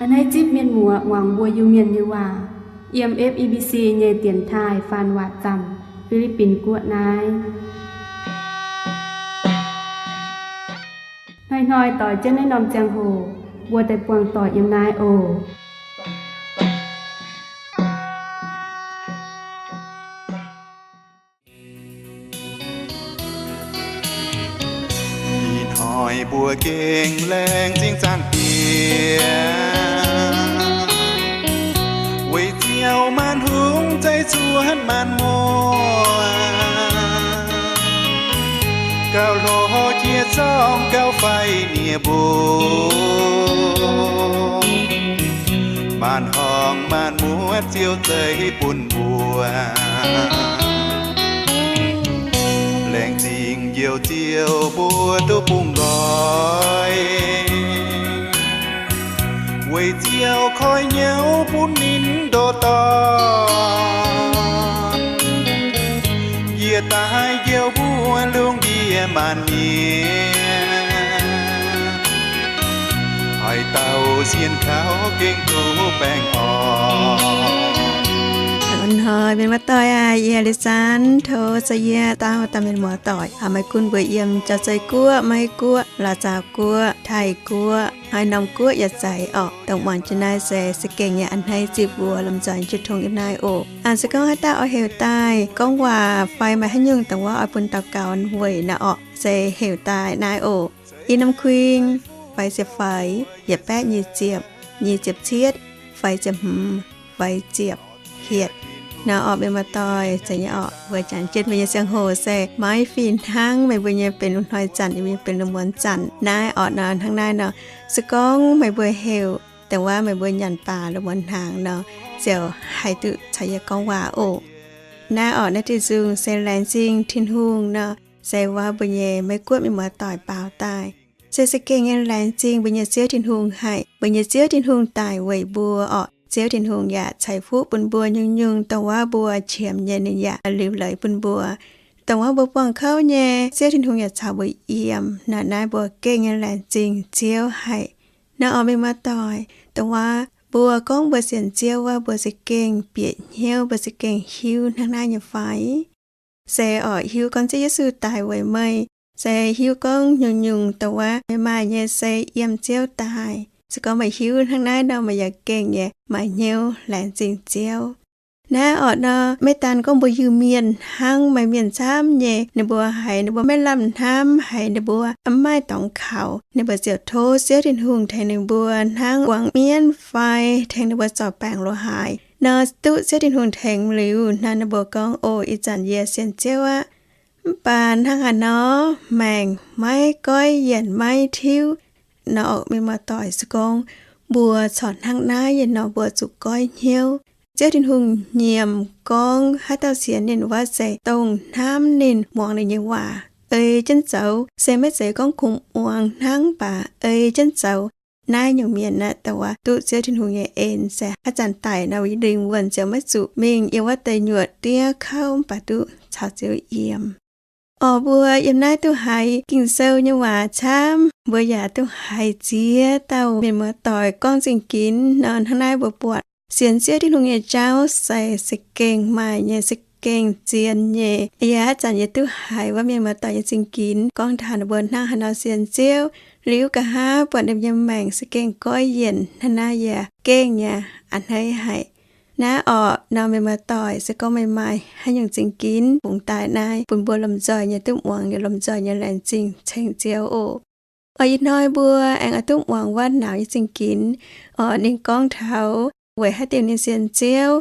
A'hneiv zipv mienh muoz muangx mbuo Iu-Mienh nyei waac yiem F E B C nyei dienx taaih faan waac zaamc, Fi^li^bin Guoqv naaiv. Hnoi-hnoi doix jienv naaiv norm ziangh hoc, mbuo daaih buangh doic yiem naaiv oc. Ih hnoi mbuo gengh laengz zingh Zaangc Diex, weic ziouc maanc hungh zeiv zuotv maanc muotc, gauh hlo jiex zorng gauh faix nie mbuo. Maanc horngh maanc muotc Ziouv zeiv bun mbuo. Laengz zingh Njoux Ziouv mbuo duqv bungx nqoi, weic Ziouv koi hnyouv bun ninh ndoh dorn, yie daaih njoux mbuo lungh ndiev maanc nyiex. Haaix dauh sienx kaux gengh duqv baengh orn. Hnoi-hnoi mienh muoz-doic aac, yie Leiz Zanv tov se yie dauh dauh mienh muoz-doic aac, maiv gunv mbuo yiem Jauv-Zei Guoqv, Meiv Guoqv, La'zaaux Guoqv, Taiv Guoqv, haaix norm guoqv yaac zeiz orqc. Dongh muangx jienv naaiv se, se gengh yaac a'hneiv zipv mbuo lomh nzoih jiu tong yiem naaiv oc. Aa, se gorngv haaix dauh oix heuc daaih gorngv waac fai maaih haaix nyungc dongh wuov oix bun daux gaux weic naaiv orqc, se heuc daaih naaiv oc. I norm kuing, faix ziepc faix, yietc baeqv nyic ziepc, nyic ziepc cietv, faix ziepc hmz, faix ziepc hietc. Naaiv orqc, mienh muoz-doic, zeiz nyei orqc, mbuo jangx jienv mbuo nyei ziangh hoc se maiv fih hnangv meih mbuo nyei benx lungh hnoi zanc, yaac mbuo nyei benx lungh muonz zanc. Naaiv orqc nor, hnangv naaiv nor, se gorngv meih mbuo heuc, dongh wuov meih mbuo nyanc baac lungh muonz hnaangx nor, ziouc haih duqv caux yie gorngv waac oc. Naaiv orqc, naaiv diuh nzung se laengz zingh Tin-Hungh nor, se wuov mbuo nyei Meiv Guoqv mienh muoz-doic baaux daaih. Se za'gengh nyei laengz zingh mbuo nyei Ziouv Tin-Hungh haic. Mbuo nyei Ziouv Tin-Hungh daic weic mbuo orqc. Ziouv Tin-Hungh yaac ceix fuqv bun mbuo nyungc-nyungc dongh wuov mbuo qiemx nyei, ninh yaac liuc leiz bun mbuo. Dongh wuov mbuo buangh kouv nyei, Ziouv Tin-Hungh yaac caux mbuo yiem. Naaiv, naaiv mbuo gengh nyei laengz zingh Ziouv haic. Naaiv orqc, mienh muoz-doic, dongh wuov mbuo gorngv mbuo sienx Ziouv wuov, mbuo za'gengh bieqc hnyouv, mbuo za'gengh hiuv hnangv naaiv nyei fai? Se orqc, hiuv gorngv Ziouv Yesu daic weic meih, se hiuv gorngv nyungc-nyungc dongh wuov meih maaih nyei se yiem Ziouv daaih. Se gorngv meih hiuv hnangv naaiv nor, meih yaac gengh nyei maaih hnyouv laengz zingh Ziouv. Naaiv orqc nor, maiv daan gorngv mbuo Iu-Mienh hnangv, maaih mienh camv nyei, ninh mbuo haiz ninh mbuo maiv lamh hnamv, haiz ninh mbuo mv maaih dorngx kaux, ninh mbuo ziouc tov Ziouv Tin-Hungh tengx ninh mbuo hnangv buangh mienv fai tengx ninh mbuo zorc baengc lorz haaix nor, duqv Ziouv Tin-Hungh tengx liuz nor, ninh mbuo gorngv, O, ih zanc yie sienx Ziouv aqv. Mv baac hnangv haaix nor, maengc maiv goiv, yienc maiv tiuv. Naaiv orqc, mienh muoz-doic, se gorngv mbuo corc hnangv naaiv nyei nor, mbuo zuqc goiv hnyouv. Ziouv Tin-Hungh nyiemc gorngv haaix dauh sienx ninh wuov se dongh hnamv ninh, muangx ninh nyei waac, ei jienv zoux, se maiv zeiz gorngv kungx muangx hnangv, mv baac ei jienv zoux. Naaiv nyungc mienh aeqv, dongh wuov duqv Ziouv Tin-Hungh nyei en se haaix zanc daic nor, lingh wuonh ziouc maiv zuqc mingh yiem wuov deix nyuoqc diev kouv, mv baac duqv caux Ziouv yiem. Orqc, mbuo yiem naaiv duqv haiz Ging-Sou nyei waac camv, mbuo yaac duqv haiz ziex dauh mienh muoz-doic gorngv zingh ginx nor. Hnangv naaiv mbuo buatc sienx Ziouv Tin-Hungh nyei jauv se za'gengh maaih nyei, za'gengh zien nyei. Yie haaix zanc yie duqv haiz wuov mienh muoz-doic nyei zingh ginx gorngv taux ninh mbuo hnangv haaix nor sienx Ziouv, liuz nqa'haav buatc ninh mbuo nyei maengc za'gengh goiv yienc hnangv naaiv, yie gengh nyei a'hneiv haic. Naaiv orqc nor, mienh muoz-doic, se gorngv meih maaih haaix nyungc zingh ginx fungx daaih naaiv bun mbuo lomh nzoih nyei duqv muangx, yaac lomh nzoih nyei laengz zingh ceng Ziouv oc. Orqc, ih hnoi mbuo aengx oix duqv muangx wuov nauz nyei zingh ginx. Orqc, ninh gorngv taux weic haaix diuc ninh sienx Ziouv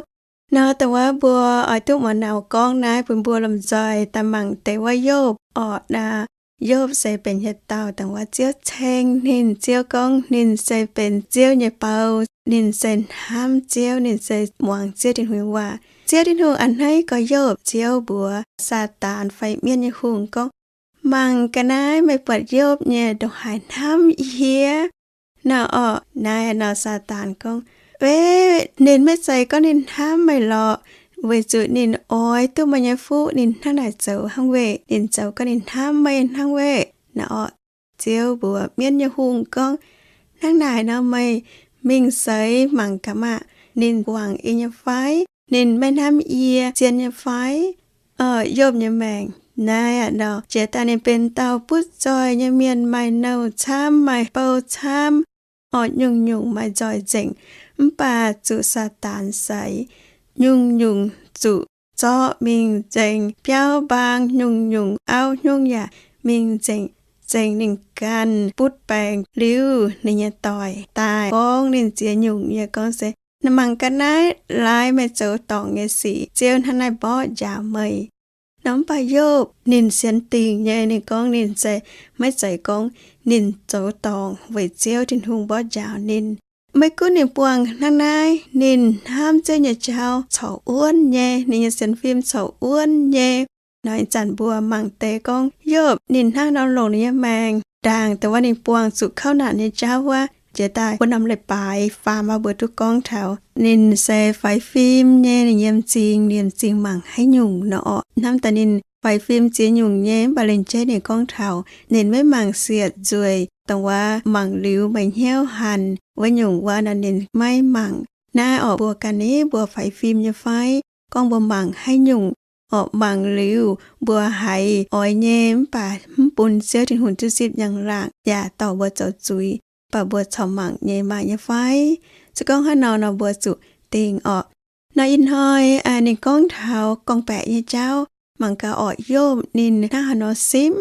nor. Dongh wuov mbuo oix duqv muangx nauz gorngv naaiv bun mbuo lomh nzoih daaih mangc deix wuov Yopv. Orqc, naaiv Yopv se benx yietc dauh dongh wuov Ziouv ceng ninh, Ziouv gorngv ninh se benx Ziouv nyei bou, ninh se hnamv Ziouv, ninh se muangx Ziouv Tin-Hungh nyei waac. Ziouv Tin-Hungh a'hneiv gorx-Yopv. Ziouv mbuox Saadaan fai mienv nyei hungh gorngv, Mangc ga'naaiv meih buatc Yopv nyei ndongc haaix hnamv yie nor. Orqc, naaiv nor Saadaan gorngv, Weic ninh maiv zeiz gorngv ninh hnamv meih lorqc. weic zuqc ninh oix duqv meih nyei fuqv, ninh hnangv naaic zoux hnangv weih. Ninh zoux gau ninh hnamv meih hnangv weih. Naaiv orqc, Ziouv mbuox mienv nyei hungh gorngv, hnangv naaic nor meih mingh seix mangc gaax maah! Ninh guangc yie nyei fai? Ninh maiv hnamv yie zien nyei fai? Orqc, Yopv nyei maengc naaiv aqv nor, jiex daaih ninh benx dauh butv zoih nyei mienh, maaih nouh camv, maaih bou camv, orqc, nyungc-nyungc maaih nzoih nzengc, mv baac zuqc Saadaan saix, nyungc-nyungc zuqc zorqv mingh nzengc biauv mbaang, nyungc-nyungc auv nyungc yaac mingh nzengc, zengc ninh ganh butv baengc liuz ninh nyei doic daaih gorngv ninh ziex nyungc nyei gorngv se, mangc ga'naaiv, laaix meih zoux dorngc nyei sic, Ziouv hnangv naaiv mborqv njaaux meih. Nor mv baac Yopv ninh sienx dingc nyei, ninh gorngv ninh se maiv zeiz gorngv ninh zoux dorngc weic Ziouv Tin-Hungh mborqv njaaux ninh. Maiv gunv ninh buangh hnangv naaiv, ninh hnamv Ziouv nyei jauv corc wuonv nyei, ninh nyei sienx fim corc wuonv nyei. Nor ih zanc mbuo mangc deix gorngv Yopv ninh hnangv nor longc ninh nyei maengc ndaangc dongh wuov ninh buangh zuqc kouv naanc nyei jauv wuov, jiex daaih wuov norm leiz-baaix faam wuov mbuo duqv gorngv taux ninh se faix fim nyei, ninh yiem m'zing, ninh yiem m'zing mangc haaix nyungc nor orqc. Hnamv daaih ninh faix fim ziex nyungc nyei, mv baac lengc jeiv ninh gorngv taux ninh maiv mangc siec nzueic, dongh wuov mangc liuz meih hnyouv hanc wuov nyungc wuov nor ninh maiv mangc. Naaiv orqc, mbuo ganh ni mbuo faix fim nyei fai? Gorngv mbuo mangc haaix nyungc, orqc, mangc liuz mbuo haiz oix nyei mv baac mv bun Ziouv Tin-Hungh duqv zipv njang-laangc yaac dorh mbuo zoux zuiz, mv baac mbuo corc mangc nyei maaih nyei fai? Se gorngv hnangv nor nor mbuo zuqc dingc orqc. Nor ih hnoi ninh gorngv taux gorngv-baeqc nyei jauv, mangc gaax orqc, Yopv ninh hnangv haaix nor simv.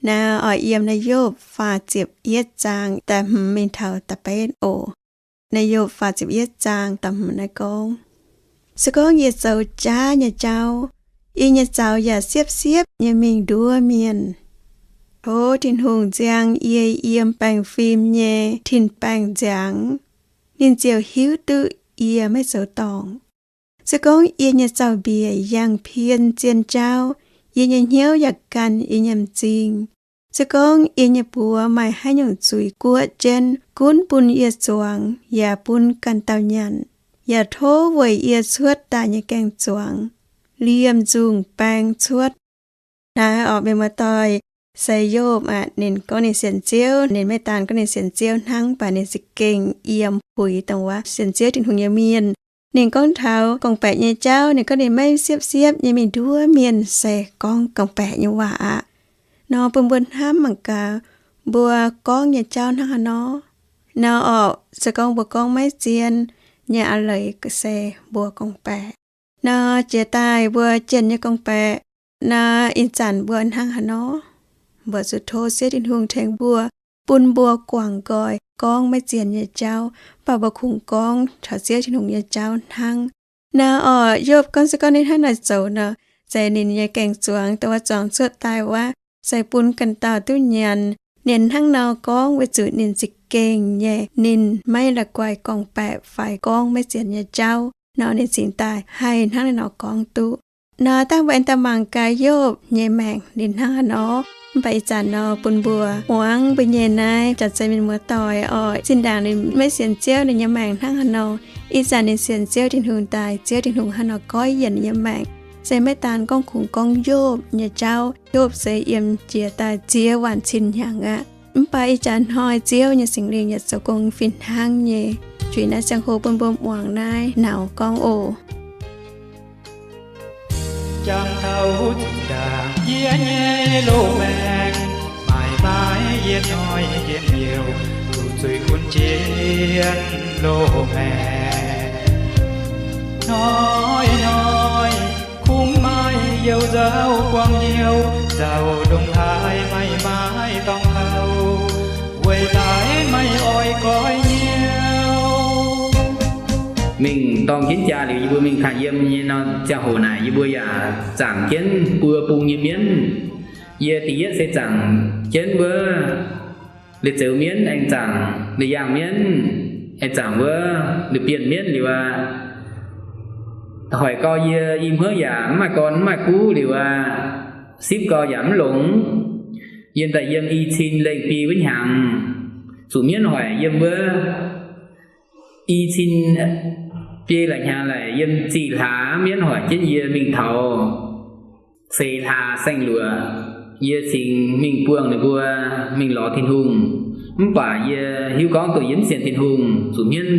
Naaiv orqc, yiem naaiv Yopv faah ziepc yietv zaang da'hmz mingh taux da'betv oc. Naaiv Yopv faah ziepc yietv zaang da'hmz naaiv gorngv, se gorngv yie zoux jaav nyei jauv, yie nyei zaux yaac siepv-siepv nyei mingh nduov mienh. Tov Tin-Hungh nziang yie yiem baengh fim nyei tin-baengh nziaangx, ninh ziouc hiuv duqv yie maiv zoux dorngc. Se gorngv yie nyei zaux-mbiec yangh pien zien jauv, yie nyei hnyouv yaac ganh yie nyei m'zing. Se gorngv yie nyei buoz maaih haaix nyungc zuiz guoqv jienv, gunv bun yie zuangx yaac bun ganh dauh nyanc, yaac tov weic yie cuotv daaih nyei gaeng-zuangx liemh nzungh baeng cuotv. Naaiv orqc, mienh muoz-doic, se Yopv aqv, ninh gorngv ninh sienx Ziouv, ninh maiv daan gorngv ninh sienx Ziouv hnangv, mv baac ninh za'gengh yiem puix dongh wuov sienx Ziouv Tin-Hungh nyei mienh. Ninh gorngv taux gorngv-baeqc nyei jauv, ninh gorngv ninh maiv siepv-siepv nyei mingh nduov mienh, se gorngv gorngv-baeqc nyei waac aqv. Nor bun mbuo hnamv mangc gaax, mbuo gorngv nyei jauv hnangv haaix nor. Nor orqc, se gorngv mbuo gorngv maiv zien nyei a'leiz se mbuo gorngv-baeqc. Nor jiex daaih mbuo jienh nyei gorngv-baeqc, naaiv ih zanc mbuo hnangv haaix nor? Mbuo zuqc tov Ziouv Tin-Hungh tengx mbuo, bun mbuo guangc nqoi gorngv maiv zien nyei jauv, mv baac mbuo kungx gorngv taux Ziouv Tin-Hungh nyei jauv hnangv. Naaiv orqc, Yopv gorngv se gorngv ninh hnangv naaic zoux nor, se ninh nyei gaeng-zuangx, dongh wuov zuangx cuotv daaih wuov, se bun ganh dauh duqv nyanc. Ninh hnangv nor gorngv weic zuqc ninh za'gengh nyei ninh maiv la'guaih gorngv-baeqc fai gorngv maiv zien nyei jauv nor, ninh cingx daaih haih hnangv naaiv nor gorngv duqv. Nor dangh mbuo aengx daaih mangc gaax Yopv nyei maengc ninh hnangv haaix nor. Mv baac ih zanc nor bun mbuo muangx mbuo nyei naaiv jaax zei mienh muoz-doic orqc, zinh ndaangc ninh maiv sienx Ziouv ninh nyei maengc hnangv haaix nor. Ih zanc ninh sienx Ziouv Tin-Hungh daaih, Ziouv Tin-Hungh hnangv nor goiv yienc ninh nyei maengc. Se maiv daan gorngv kungx gorngv Yopv nyei jauv, Yopv se yiem jiex daaih ziex waanc cin hnyangx aqv. Mv baac ih jaax hnoi Ziouv nyei Singx Lingh yaac zoux gong fih hnangv nyei. Juix naaiv ziangh hoc bun mbuo muangx naaiv nauc gorngv oc. Jangx taux zinh ndaangc yie nyei loz-maengc, maaih maaih yietc hnoi yietc hnyouv, zuqc zuiz gunv jienv loz-maengc. Hnoi-hnoi kungx maaih you nzauh buangh hnyouv, nzauh ndongc haaix maaih maaih dorngx kouv, weic laaix maaih oix goiv hnyouv. Mingh dorng jienv jaa liuz, yie mbuo mingh tangx yiem nyei nor, ziangh hoc naaic yie mbuo yaac zaangc jienv buo bung nyei mienv. Yie da'yietv se zaangc jienv wuov Leiz Zeux Mienv, aengx zaangc Leiz Yaangh Mienv, aengx zaangc wuov Leiz Bienh Mienv liuz aqv. Hoic gau yie i hmuangv yaac mv maaih gorn mv maaih guv liuz aqv, sipv gau yaac mv longx. Yiem daaih yiem i cin lengh biei wuov hnyangx, zuqc mienv hoic yiem wuov i cin Biei laic hnyangx laic yiem zih hlaax mienv hoic jienv yie mingh taux seix hlaax saeng-luoqc. Yie cingx mingh buangh ninh mbuo mingh lorz Tin-Hungh. Mv baac yie hiuv gorngv dongh yie mv sienx Tin-Hungh, zuqc mienv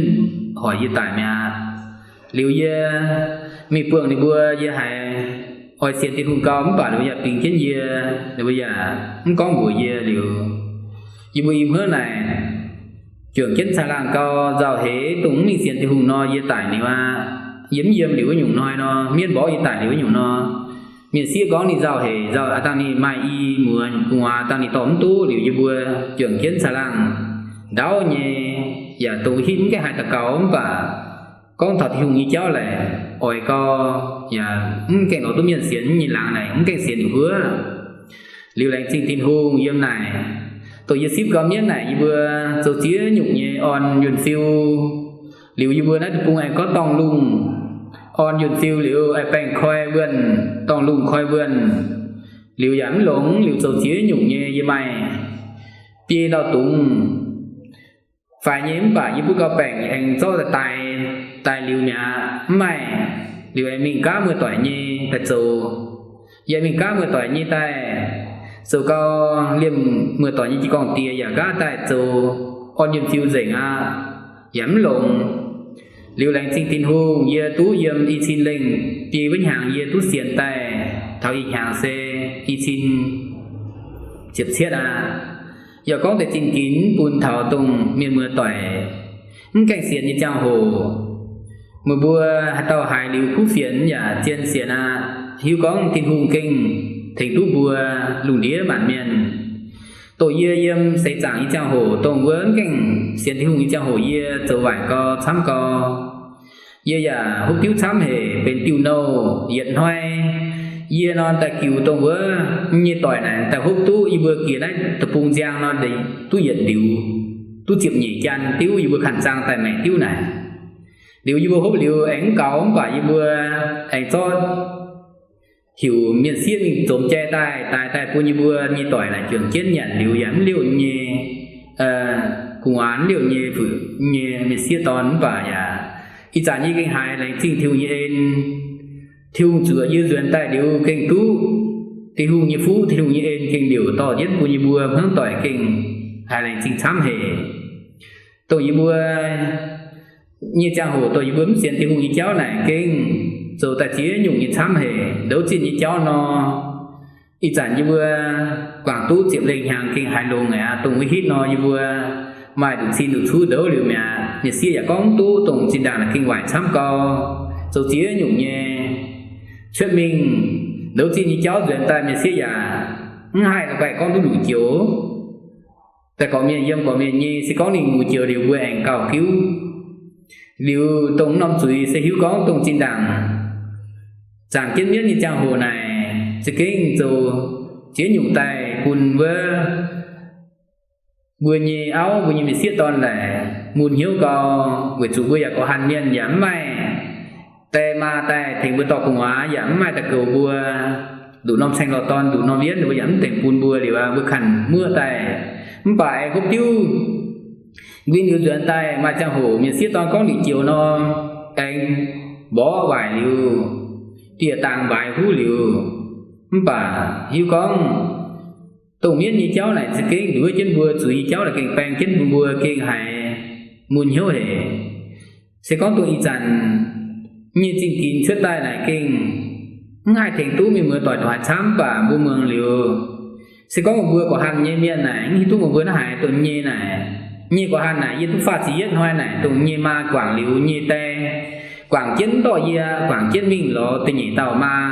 hoic yie daic mi'aqv. Liuz yie mingh buangh ninh mbuo, yie haiz oix sienx Tin-Hungh gau, mv baac ninh mbuo yaac bingx jienv yie, ninh mbuo yaac mv gorngv mbuox yie. Liuz yie mbuo i hmuangv naaic juangc jienv caangh laangh gau, nzauh heix, dongh mv mingh sienx Tin-Hungh nor, yie daic liuz aqv. Yie mv yiem liuz wuov nyungc hnoi nor, mienv mborqv yie daic liuz wuov nyungc nor, mienh sieqv gorngv ninh nzauh heix, nzauh aqv, dangh ninh maaih i muoz gu'nguaaz, dangh ninh dorh mv duqv. Liuz yie mbuo juangc jienv caangh laangh ndaauv nyei, yaac dongh hitv mv gaengh haaix daux gaux, mv baac gorngv taux Tin-Hungh nyei jauv laic oix gau, yaac mv gaengh lorz duqv mienh sienx nyei laangz naaic mv gaengh sienx liuz wuov. Liuz laengz zingh Tin-Hungh yiem naaic, dongh yie sipv gau mienv naaic yie mbuo zoux ziex nyungc nyei orn yunh fiu. Liuz yie mbuo naaiv deic-bung aengx gorngv dorngh lungh orn yunh fiu liuz, aengx baengh koi wuonh, dorngh lungh koi wuonh. Liuz yaac mv longx, liuz zoux ziex nyungc nyei, yie maaih biei lauh dungz faix nyei, mv baac yie mbuo gauh baengc aengx zorqv daaih daaih liuz mi'aqv, mv maaih. Liuz aengx mingh gaav muoz-doic nyei daaih zoux. Yie mingh gaav muoz-doic nyei daaih zoux gau, liemh muoz-doic nyei jiez gorngv diex yaac nqaatv daaih zoux orn yunh fiu nzengc aqv, yaac mv longx. Liuz laengz zingh Tin-Hungh, yie duqv yiem i cin lengh biei wuov hnyangx yie duqv sienx daaih, taux ih hnyangx se i cin ziepc cietv aqv. Yaac gorngv deix zingh ginx bun taux dongh mienh muoz-doic mv gaengh sienx nyei ziangh hoc, meih mbuo haaix dauh haiz liuz kuv fienx yaac zien sienx aqv. Hiuv gorngv Tin-Hungh gengh tengx duqv mbuo lungh ndiev maanc mienh. Dongh yie yiem seix zaangc nyei ziangh hoc, dongh wuov mv gaengh sienx Tin-Hungh nyei ziangh hoc, yie zoux waaic gau, camv gau. Yie yaac hopv diuv camv haic, benx diuh nouh yietc hnoi. Yie nor daaih giux dongh wuov nyei doic naaic daaih hopv duqv yie mbuo jiex naaiv deic-bung nziang nor duqv yietc ndiux, duqv ziepc nyeic janx diuv, yie mbuo kanh zaang daaih maengc diuv naaic. Liuz yie mbuo hopv liuz aengx mv gaux, mv baac yie mbuo aengx zorqv heuc mienh sieqv mingh zomx jai daaih, daaih daaih bun yie mbuo nyei doic naaic juangc jienv nyanc liuz yaac mv liouh nyei, gu'nguaaz mv liouh nyei, fu'jueiv nyei mienh sieqv dorn. Mv baac yaac ih zanc yie gengh haiz laengz zingh Tin-Hungh nyei en. Tin-Hungh zuoqc yie nzuonx daaih liuz gengh duqv Tin-Hungh nyei fuqv, Tin-Hungh nyei en gengh liouc dorh jienv bun yie mbuo hmuangv doic gengh haiz laengz zingh camv haic. Dongh yie mbuo nyei ziangh hoc, dongh yie mbuo mv sienx Tin-Hungh nyei jauv naaic gengh zoux daaih ziex nyungc nyei camv haic. Ndouv zinh nyei jauv nor, ih zanc yie mbuo guangc duqv ziepc lengh hnyangx gengh haiz longx aqv. Dongh wuov hitv nor yie mbuo maaih nduqc cin nduqc cuqv ndouv liuz mi'aqv. Mienh sieqv yaac gorngv mv duqv, dongh zinh ndaangc naaic gengh waaic camv gau, zoux ziex nyungc nyei cuotv mingh. Ndouv zinh nyei jauv nzuonx daaih mienh sieqv yaac mv haih la'guaih gorngv duqv nduqc joux. Daaih gorqv-mienh yiem gorqv-mienh nyei, se gorngv ninh muoz joux liuz mbuo aengx gauh giuv. Liuz dongh norm zuiz se hiuv gorngv dongh zinh ndaangc zaangc jienv mienv nyei ziangh hoc naaic, za'gengh zoux ziex nyungc daaih bun wuov mbuo nyei auv, mbuo nyei mienh sieqv dorn laic mun hnyouv gau, weic zuqc mbuo yaac gorqv-hanh mienh yaac mv maaih die maa daaih tengx mbuo dorh gu'nguaaz, yaac mv maaih daaih goux mbuo. Nduqc norm saeng-lorh dorn, nduqc norm wienv, ninh mbuo yaac mv dengc bun mbuo liuz aqv, mbuo kanh muoqv daaih. Mv baac aengx hopv diuv nquin liuz nzuonx daaih maaih ziangh hoc mienh sieqv dorn gorngv nduqc joux nor, aengx mborqv waaic liuz, dieh dangh mbaaix huv liuz. Mv baac hiuv gorngv dongh mienv nyei jauv naaic za'gengh nduov jienv mbuo, zuiz nyei jauv naaic gengh baeng jienv mbuo, gengh haiz mun hnyouv haic. Se gorngv dongh ih zanc nyei zingh ginx cuotv daaih naaic gengh mv haih tengx duqv mienh muoz doic ndongc haaix camv, mv baac mbuo muangx liuz, se gorngv meih mbuo gorqv-hanh nyei mienh naaic mv hiuv duqv meih mbuo naaiv haaix dongh nyei naaic. Nyei gorqv-hanh naaic yie duqv faah ziepc yietv hnoi naaic, dongh nyei maa guangc liuz nyei die guangc jienv dorh yie, guangc jienv mingh lorz da'nyeic dauh maa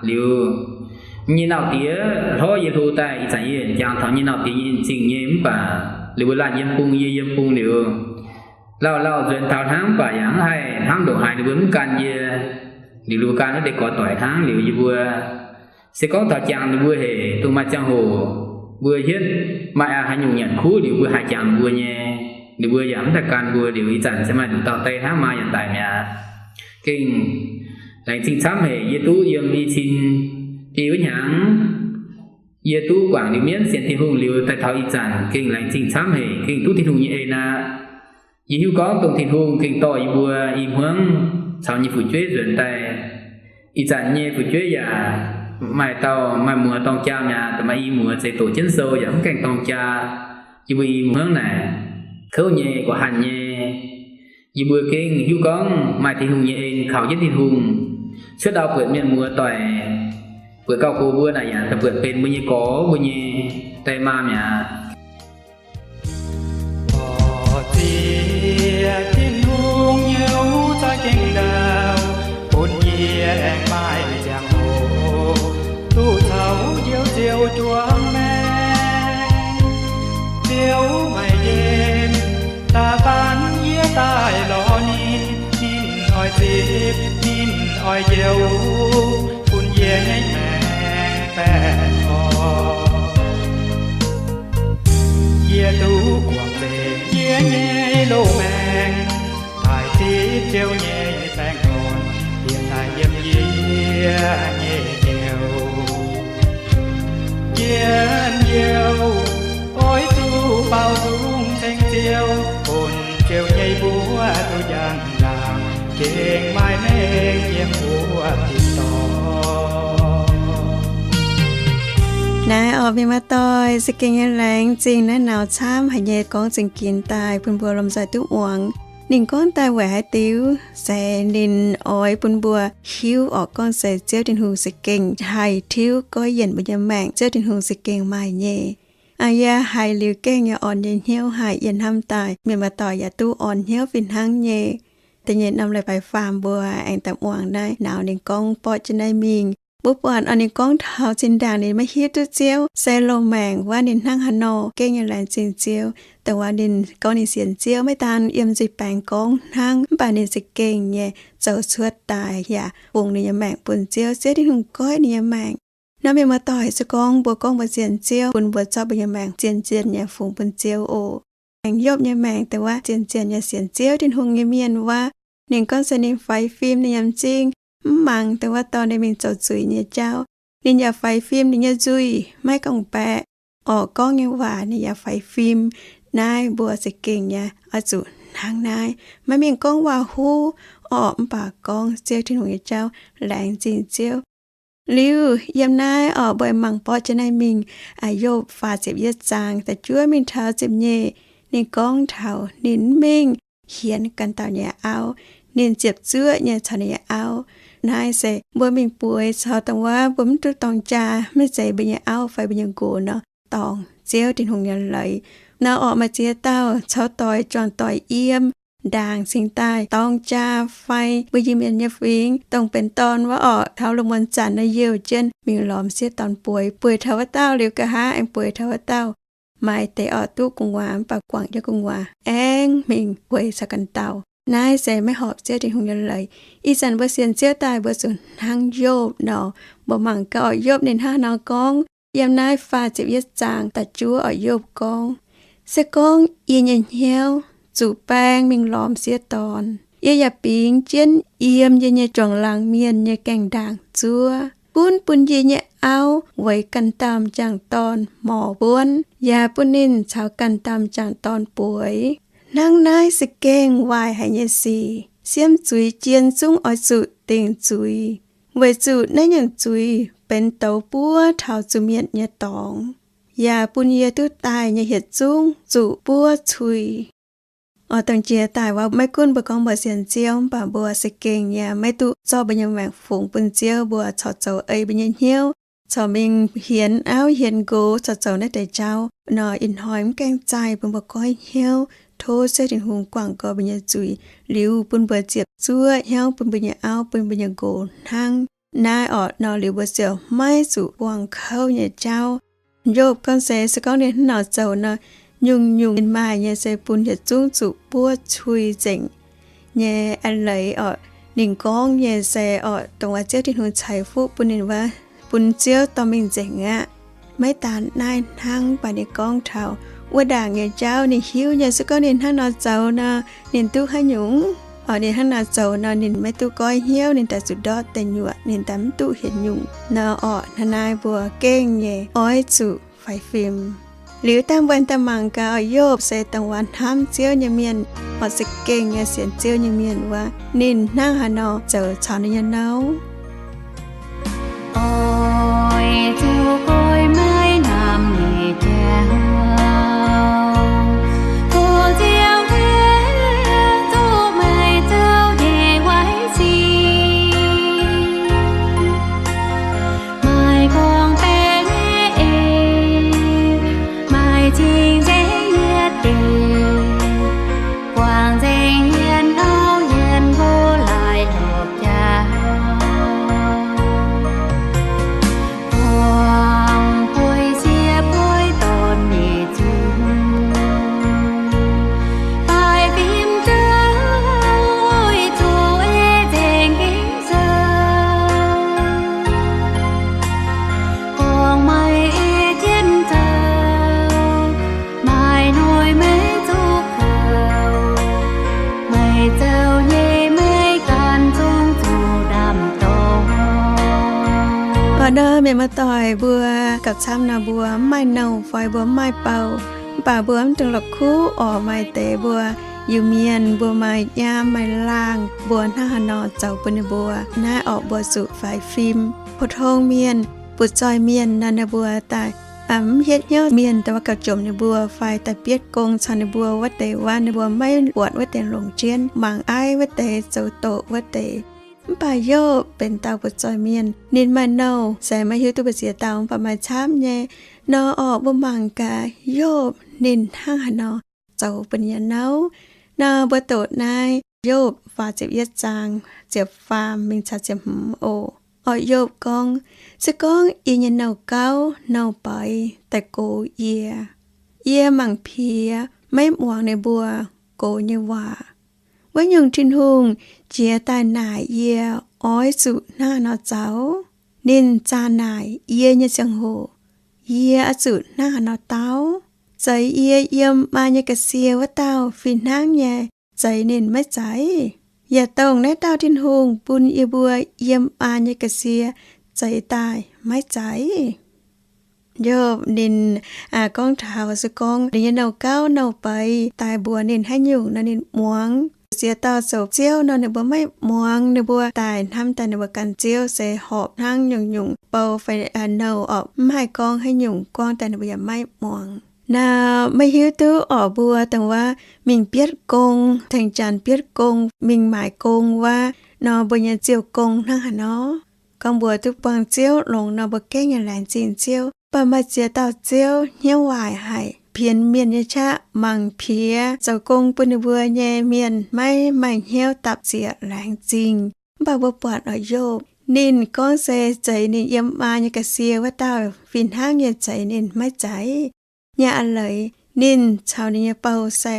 liuz, nyei nauz diex hlorv yie hlo daaih. Ih zanc yie jangx taux nyei nauz diex nyei en zingh nyei, mv baac liuz mbuo laanh yiem bung, yie yiem bung liuz, lauh lauh nzuonx taux hnangv, mv baac yaac mv haih hnamv ndongc haaix ninh mbuo mv gan yie. Liuz mbuo gan wuov deix gorx doic hnangv. Liuz yie mbuo se gorngv taux jangx ninh mbuo haic, dongh maaih ziangh hoc mbuo hietv maaih haaix nyungc nyanc kuv liuz mbuo haiz jangx ninh mbuo nyei, ninh mbuo yaac mv daaih gan mbuo. Liuz ih zanc se maaih nduqc dauh die hnangv, maa yaac daic mi'aqv. Gengh laengz zingh camv haic, yie duqv yiem i cin biei wuov hnyangx, yie duqv guangc liuz mienv sienx Tin-Hungh liuz daaih taux ih zanc gengh laengz zingh camv haic, gengh duqv Tin-Hungh nyei en aqv. Yie hiuv gorngv dongh Tin-Hungh gengh dorh yie mbuo i hmuangv caux nyei fu'jueiv nzuonx daaih. Ih zanc nyei fu'jueiv yaac maaih dauh maaih muoz dorng jaa mi'aqv, maaih i muoz zeix doqc jienv sou yaac mv gaengh dorng jaa. Yie mbuo i hmuangv naaic kouv nyei, nqox hatc nyei. Yie mbuo gengh hiuv gorngv maaih Tin-Hungh nyei en kaux jienv Tin-Hungh cuotv ndau buatc mienh muoz doic, buatc gauh gox mbuo naaic yaac daaih buatc benx mbuo nyei gorx, mbuo nyei die maa mi'aqv. Orqc, ziex Tin-Hungh nyei hnyouv za'gengh ndaauh, bun yie aengx maaih ziangh hoc duqv caux Njoux Ziouv juangc maengx. Ziouv maaih en da'faanh yie daaih lorz ninh, ninh oix zipv, ninh oix njoux bun yie nyei maengc baengh orn. Yie duqv guangc nzengc yie nyei loz-maengc, daaih zipv Ziouv nyei baengh orn, dien daaih yiem yie nyei njoux. Njien-youh oix zuqc baaux nzung ceng Ziouv, bun Ziouv nyei mbuox duqv njang-laangc, gengh maaih mengh yiem mbuo tin-dorngh. Naaiv orqc, mienh muoz-doic, za'gengh nyei laengz zingh naaiv naux camv haic nyei gorngv za'gengh daaih bun mbuo lomh nzoih duqv muangx. Ninh gorngv daaih weic haaix diuc? Se ninh oix bun mbuo hiuv orqc, gorngv se Ziouv Tin-Hungh za'gengh haih tiuv goiv yienc mbuo nyei maengc. Ziouv Tin-Hungh za'gengh maaih nyei. Aa, yie haiz liuz gengh nyei orn nyei hnyouv haic. Yie hnamv daaih mienh muoz-doic yaac duqv orn hnyouv fih hnangv nyei. Da'nyeic norm leiz-baaix faam mbuo aengx daaih muangx naaiv naux ninh gorngv borqv jienv naaiv mingh. Mbuo buatc orqc, ninh gorngv taux zinh ndaangc ninh maiv hiuv duqv Ziouv se loz-maengc wuov ninh hnangv haaix nor gengh nyei laengz zingh Ziouv. Dongh wuov ninh gorngv ninh sienx Ziouv maiv daan yiem nzuih baengx gorngv hnangv, mv baac ninh za'gengh nyei zoux cuotv daaih yaac fungx ninh nyei maengc bun Ziouv. Ziouv Tin-Hungh goiv ninh nyei maengc. Nor mienh muoz-doic, se gorngv mbuo gorngv mbuo sienx Ziouv, bun mbuo zorqv mbuo nyei maengc zien-zien nyei fungx bun Ziouv oc. Aengx Yopv nyei maengc dongh wuov zien-zien nyei sienx Ziouv Tin-Hungh nyei mienh wuov, ninh gorngv se ninh faix fim, ninh yiem m'zing, mv mangc dongh wuov dorh ninh mingh zoux zuiz nyei jauv. Ninh yaac faix fim ninh nyei nzuih, maiv gorngv-baeqc. Orqc, gorngv nyei waac ninh yaac faix fim. Naaiv mbuo za'gengh nyei oix zuqc hnangv naaiv. Maiv mingh gorngv waac-huv orqc, mv baac gorngv Ziouv Tin-Hungh nyei jauv, laengz zingh Ziouv. Liuz yiem naaiv orqc, mbuo mangc borqv jienv naaiv mingh, Yopv faah ziepc yietv zaang da'juov mingh taux ziepc nyeic, ninh gorngv taux ninh mv mingh hienx ganh dauh nyei auv, ninh ziepc zuoqv nyei caux ninh nyei auv. Naaiv se mbuo mingh bueix caux dongh wuov mbuo mv duqv dorng jaa, maiv zeiz mbuo nyei auv fai mbuo nyei nqox nor, dorngc Ziouv Tin-Hungh nyei leiz. Nor orqc, maaih ziex dauh caux doix juangc doic yiem ndaangc cingx daaih dorng jaa fai mbuo Iu-Mienh nyei fingx, dongh benx dorn wuov orqc, taux lungh muonz zanc nor youh jienv mingh lorz m'sieqv dorn bueix. Bueix taux wuov dauh liuz, nqa'haav aengx bueix taux wuov dauh. Maaih deix orqc duqv gu'nguaaz mv baac guangc jienv gu'nguaaz aengx mingh bueix caux ganh dauh. Naaiv se maiv horpc Ziouv Tin-Hungh nyei leiz. Ih zanc mbuo sienx Ziouv daaih mbuo zuqc hnangv Yopv nor. Mbuo mangc gaax orqc, Yopv ninh hnangv haaix nor gorngv. Yiem naaiv faah ziepc yietv zaang da'juov orqc, Yopv gorngv, se gorngv yie nyei hnyouv zuqc baeng mingh lorz m'sieqv dorn, yie yaac bingx jienv yiem yie nyei juangc laangc mienh nyei gaengh ndaangc zuov, gunv bun yie nyei auv weic ganh dauh m'jangc dorn morc mbuonv, yaac bun ninh caux ganh dauh m'jangc dorn bueix. Hnangv naaiv se gengh waaic haic nyei sic. Siemv zuiz jien zungv oix zuqc dingc zuiz, weic zuqc naaiv nyungc zuiz benx douz buov taux zuqc mietc nyei dorngx, yaac bun yie duqv daaih nyei hieh zungv zuqc buov cui. Oix dongh jiex daaih wuov, maiv gunv mbuo gorngv mbuo sienx Ziouv, mv baac mbuo se gengh yaac maiv duqv zorqv mbuo nyei maengc fungx bun Ziouv. Mbuo corc zoux ei mbuo nyei hnyouv, corc mingh hienx auv hienx nqox, corc zoux naaiv deix jauv nor, ih hnoi mv gaengh zaih bun mbuo goiv hnyouv, tov Ziouv Tin-Hungh guangc gorx mbuo nyei zuiz, liuz bun mbuo ziepc zuoqv hnyouv bun mbuo nyei auv, bun mbuo nyei nqox hnangv. Naaiv orqc nor, liuz mbuo ziouc maiv zuqc buangh kouv nyei jauv. Yopv gorngv se, se gorngv ninh hnangv nor zoux nor, nyungc-nyungc ninh maaih nyei se bun yietc zungv zuqc buov cui nzengc nyei. A'leiz orqc, ninh gorngv nyei se orqc, dongh wuov Ziouv Tin-Hungh ceix fuqv bun ninh wuov, bun Ziouv dorh mingh nzengc aqv. Maiv daan naaiv hnangv, mv baac ninh gorngv taux wuov ndaangc nyei jauv. Ninh hiuv nyei se gorngv ninh hnangv nor zoux nor, ninh duqv haaix nyungc. Orqc, ninh hnangv nor zoux nor, ninh maiv duqv goiv hnyouv, ninh daaih zuqc ndortv deic nyuoqc, ninh daaih mv duqv hietc nyungc nor. Orqc, hnangv naaiv mbuo gengh nyei oix zuqc faix fim. Liuz dangh mbuo daaih mangc gaax, Yopv se dongh waac hnamv Ziouv nyei mienh, oix za'gengh nyei sienx Ziouv nyei mienh wuov, ninh hnangv haaix nor zoux caux ninh nyei nouv. Oix zuqc goiv maiv namx nyeic jauv, tov Ziouv hienx zuqc meih zoux nyei waaiv sic. Maaih gorngv-baeqc nyei eix, maaih cing-nzengc yietc deix, guangc nzengc hmien auv hmien nqox laaix lopc jauv. Buangh bueix siev bueix dorn nyei zungv, faix fim zoux, oix zuqc ei nzengc gengh zoux. Gorngv meih ei jienv zoux, maaih hnoi maiv zuqc kouv, meih zoux nyei maiv ganh zungv zuqc ndaam-dorng. Oc, nor mienh muoz-doic mbuo gauh camv nor, mbuo mv maaih nouh fai mbuo mv maaih bou, mv baac mbuo mv dungx la'kuqv oc. Maaih deix mbuo Iu-Mienh mbuo maaih nyaam maaih laangh, mbuo hnangv haaix nor zoux bun ninh mbuo. Naaiv orqc, mbuo zuqc faix fim. Pou-tong mienh, butv-zoih mienh nor, ninh mbuo daaih mv hietv hnyouv mienh daaih wuov gauh jomc ninh mbuo fai daaih bietv gong caux ninh mbuo wuov deix, wuov ninh mbuo maiv buatc wuov deix longc jienv, mangc aiv wuov deix, zoux doqc wuov deix. Mv baac Yopv benx dauh butv-zoih mienh, ninh maaih nouh se maiv hiuv duqv mbu'ziex dauh, mv baac maaih camv nyei. Nor orqc, mbuo mangc gaax Yopv ninh hnangv haaix nor zoux bun ninh nyei nouv. Nor mbuo doqc naaiv Yopv faah ziepc yietv zaang ziepc faam mingh caux ziepc hmz oc. Orqc, Yopv gorngv, Se gorngv yie nyei nouh gauv nouh baix daaih gox yie, yie mangc piex maiv muangx ninh mbuo gox nyei waac, wuov nyungc Tin-Hungh jiex daaih naaic yie oix zuqc hnangv haaix nor zoux? Ninh zaah naaic yie nyei ziangh hoc, yie oix zuqc hnangv haaix nor dau? Zeix yie yiem maa nyei ga'sie wuov dauh fih hnangv nyei, zeix ninh maiv zeiz? Yaac dongh naaiv dauh Tin-Hungh bun yie mbuo yiem maa nyei ga'sie zeix daaih maiv zeiz? Yopv ninh gorngv taux se gorngv ninh nyei nouh gauv nouh baix daaih mbuox ninh haaix nyungc nor ninh muangx. Ziex dauh zoux ziouv nor ninh mbuo maiv muangx, ninh mbuo daaih hnamv daaih ninh mbuo ganh ziouv se horpc hnangv nyungc-nyungc bou fai nouh orqc, mv haih gorngv haaix nyungc, gorngv daaih ninh mbuo yaac maiv muangx. Naaiv maiv hiuv duqv orqc, mbuo dongh wuov mingh bietv gong, tengx janx bietv gong, mingh maaic gong wuov nor, mbuo nyei ziouc gong hnangv haaix nor. Gorngv mbuo duqv buangh ziouv longx nor, mbuo gengh yaac laengz zingh ziouv. Mv baac maaih ziex dauh ziouv hnyouv waaic haic, pienx mienh nyei qaqv, mangc piex zoux gong bun ninh mbuo nyei mienh maiv maaih hnyouv dapv zieqc laengz zingh. Mv baac mbuo buatc orqc, Yopv ninh gorngv se zeix ninh yiem maa nyei ga'sie wuov dauh fih hnangv nyei zeix ninh maiv zeiz. Nyaah a'leiz ninh caux ninh nyei bou se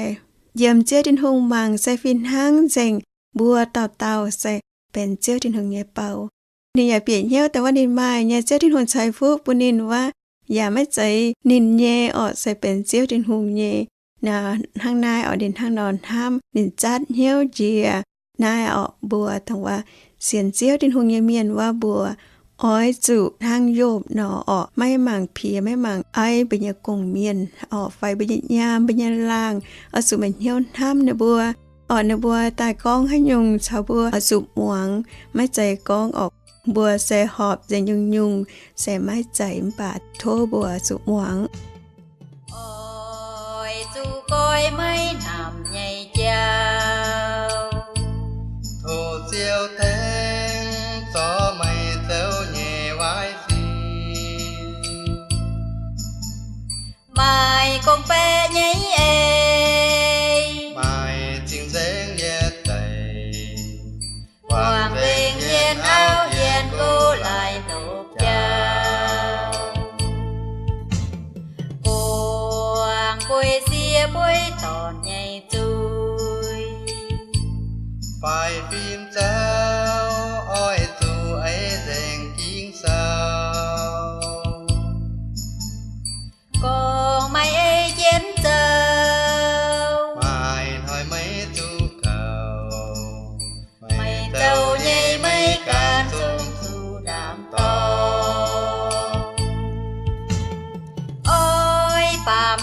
yiem Ziouv Tin-Hungh mangc se fih hnangv nzengc, mbuo dauh dauh se benx Ziouv Tin-Hungh nyei bou. Ninh yaac bieqc hnyouv dongh wuov ninh maaih nyei Ziouv Tin-Hungh ceix fuqv bun ninh wuov, yaac maiv zeiz ninh nyei orqc, se benx Ziouv Tin-Hungh nyei. Hnangv naaiv orqc, ninh hnangv nor hnamv, ninh zatv hnyouv njiec. Naaiv orqc, mbuo dongh wuov sienx Ziouv Tin-Hungh nyei mienh wuov, mbuo oix zuqc hnangv Yopv nor orqc, maiv mangc piex, maiv mangc aiv mbuo nyei gong-mienh orqc, fai mbuo nyei nyaam, mbuo nyei laangh, oix zuqc maaih hnyouv hnamv ninh mbuo orqc. Ninh mbuo daaih gorngv haaix nyungc caux mbuo oix zuqc muangx, maiv zeiz gorngv orqc, mbuo se horpc nzengc nyungc-nyungc se maiv zeiz, mv baac tov mbuo zuqc muangx. Oix zuqc goiv maiv namx nyei jauv, tov Ziouv tengx zorc meih zoux nyei waaiv sic. Maaih gorngv-baeqc nyei eix, maaih cing-nzengc yietc deix, guangc nzengc hmien auv hmien nqox laaix lopc jauv. Buangh bueix siev bueix dorn nyei zuiz, faix fim zoux oix zuqc ei nzengc gengh zoux. Gorngv meih ei jienv zoux, maaih hnoi maiv zuqc kouv, meih zoux nyei maiv ganh zungv zuqc ndaam-dorng. Oix baamz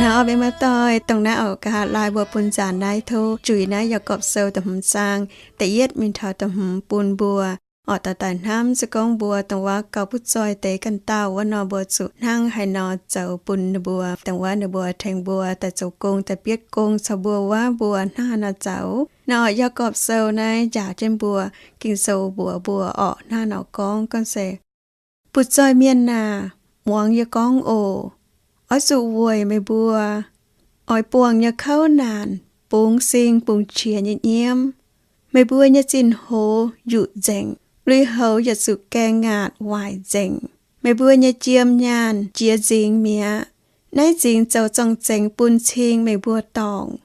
Naaiv orqc, mienh muoz-doic, dongh naaiv orqc, nqa'haav laai mbuo bun nzaanx naaiv tov juix naaiv Yaagorpc Sou da'hmz zaang da'yietv mingh taux da'hmz bun mbuo orqc, daaih daaih hnamv. Se gorngv mbuo dongh wuov gauh butv zoih deix ganh dauh wuov nor, mbuo zuqc hnangv haaix nor zoux bun ninh mbuo, dongh wuov ninh mbuo tengx mbuo daaih zoux gong, daaih bietv gong caux mbuo wuov, mbuo hnangv haaix nor zoux. Naaiv orqc, Yaagorpc Sou naaiv njaaux jienv mbuo, Ging-Sou mbuox mbuo orqc, hnangv nor gorngv, gorngv se, Butv zoih mienh aac, muangx yie gorngv oc. Oix zuqc weic meih mbuo oix buangh nyei kouv naanc bungx sing bungx qiex nyei nyiemv. Meih mbuo nyei zinh hoz yuqc nzengc, lui-houx yaac zuqc gaeng ngaatc waaic nzengc. Meih mbuo nyei jiem nyaanh jiex nzingx mi'aqv. Naaiv nzingx zoux zorng-zengx bun cing meih mbuo dorngc.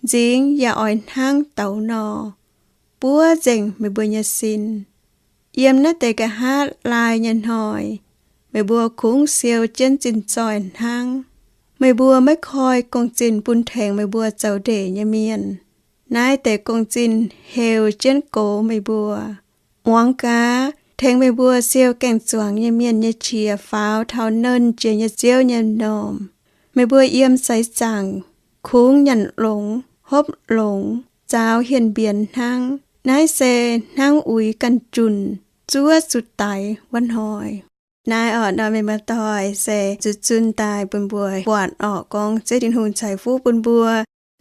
Nzingx yaac oix hnangv douz nor, buov nzengc meih mbuo nyei sin. Yiem naaiv deix nqa'haav laai nyei hnoi, meih mbuo kungx siou jienv zinh zoih hnangv. Meih mbuo maiv koi gong-zinh bun tengx meih mbuo zoux ndeic nyei mienh. Naaiv deix gong-zinh heuc jienv gox meih mbuo. Muangx gaax, tengx meih mbuo siou gaeng-zuangx nyei mienh nyei qiex faaux taux Nernh Jiex nyei Ziouv nyei m'normh. Meih mbuo yiem seix zaangc kungx nyanc longx, hopv longx, zaaux hienh mbienx hnangv. Naaiv se hnangv uix ganh junh zuov zuqc daix wuov hnoi. Naaiv orqc, nor mienh muoz-doic, se zuqc zunh daaih bun mbuo buatc orqc, gorngv Ziouv Tin-Hungh ceix fuqv bun mbuo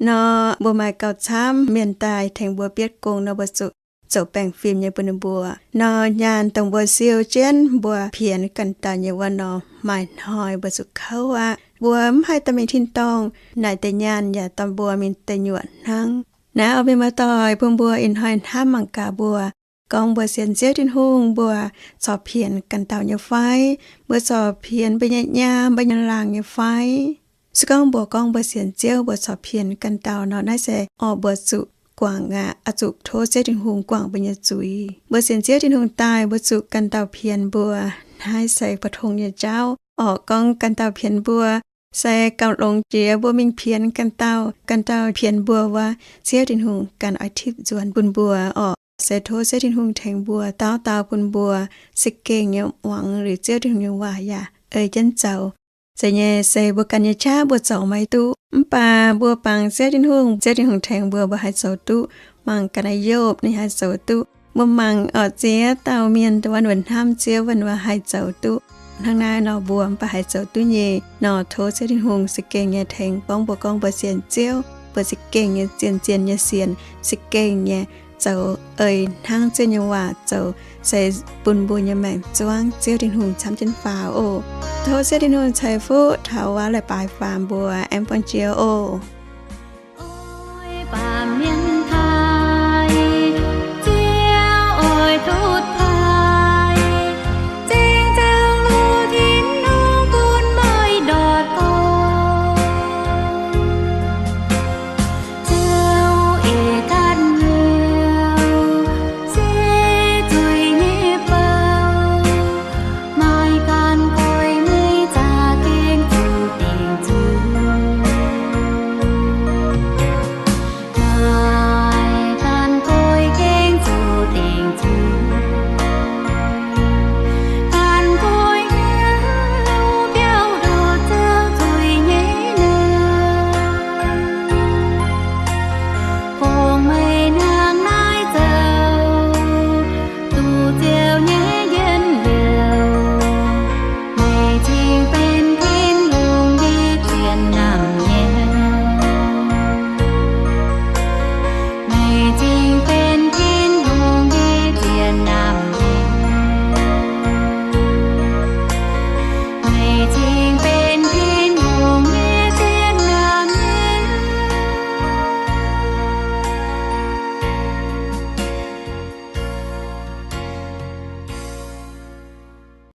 nor, mbuo maaih gauh camv mienh daaih tengx mbuo bietv gong nor, mbuo zuqc zoux baengh fim nyei bun ninh mbuo. Nor nyaanh dongh mbuo siou jienv mbuo pienx ganh dauh nyei wuov nor, maaih hnoi mbuo zuqc kouv aqv. Mbuo mv haih dorh mingh tin-dorngh, naaic deix nyaanh yaac dorh mbuo mingh deic nyuoqc hnangv. Naaiv orqc, mienh muoz-doic, bun mbuo ih hnoi hnamv mangc gaax mbuo, gorngv mbuo sienx Ziouv Tin-Hungh, mbuo corc pienx ganh dauh nyei fai? Mbuo corc pienx mbuo nyei nyaam, mbuo nyei laangz nyei fai? Se gorngv mbuo gorngv mbuo sienx Ziouv, mbuo corc pienx ganh dauh nor, naaiv se orqc, mbuo zuqc guangc aqv, oix zuqc tov Ziouv Tin-Hungh guangc mbuo nyei zuiz. Mbuo sienx Ziouv Tin-Hungh daaih, mbuo zuqc ganh dauh pienx mbuo. Naaiv se bu tong nyei jauv orqc, gorngv ganh dauh pienx mbuo, se gauh longx jiex mbuo mingh pienx ganh dauh, ganh dauh pienx mbuo wuov, Ziouv Tin-Hungh ganh oix tipv nzuonx bun mbuo orqc. Se tov Ziouv Tin-Hungh tengx mbuo, dau dau bun mbuo za'gengh nyei muangx liuz Ziouv Tin-Hungh nyei waac yaac ei jienv zoux. Zeiz nyei, se mbuo ganh nyei qaqv mbuo zoux maiv duqv, mv baac mbuo bangc Ziouv Tin-Hungh, Ziouv Tin-Hungh tengx mbuo, mbuo haih zoux duqv. Mangc ga'naaiv Yopv ninh haih zoux duqv. Mbuo mangc orqc, ziex dauh mienh wuov, ninh mbuo hnamv Ziouv wuov, ninh mbuo haih zoux duqv. Hnangv naaiv nor, mbuo mv baac haih zoux duqv nyei nor, tov Ziouv Tin-Hungh za'gengh nyei tengx gorngv mbuo, gorngv mbuo sienx Ziouv, mbuo za'gengh nyei zien-zien nyei sienx, za'gengh nyei zoux ei hnangv Ziouv nyei waac zoux, se bun mbuo nyei maengc zuangv Ziouv Tin-Hungh camv jienv faaux oc. Tov Ziouv Tin-Hungh ceix fuqv taux wuov leiz-baaix faaux mbuo aengx buangh jiex oc.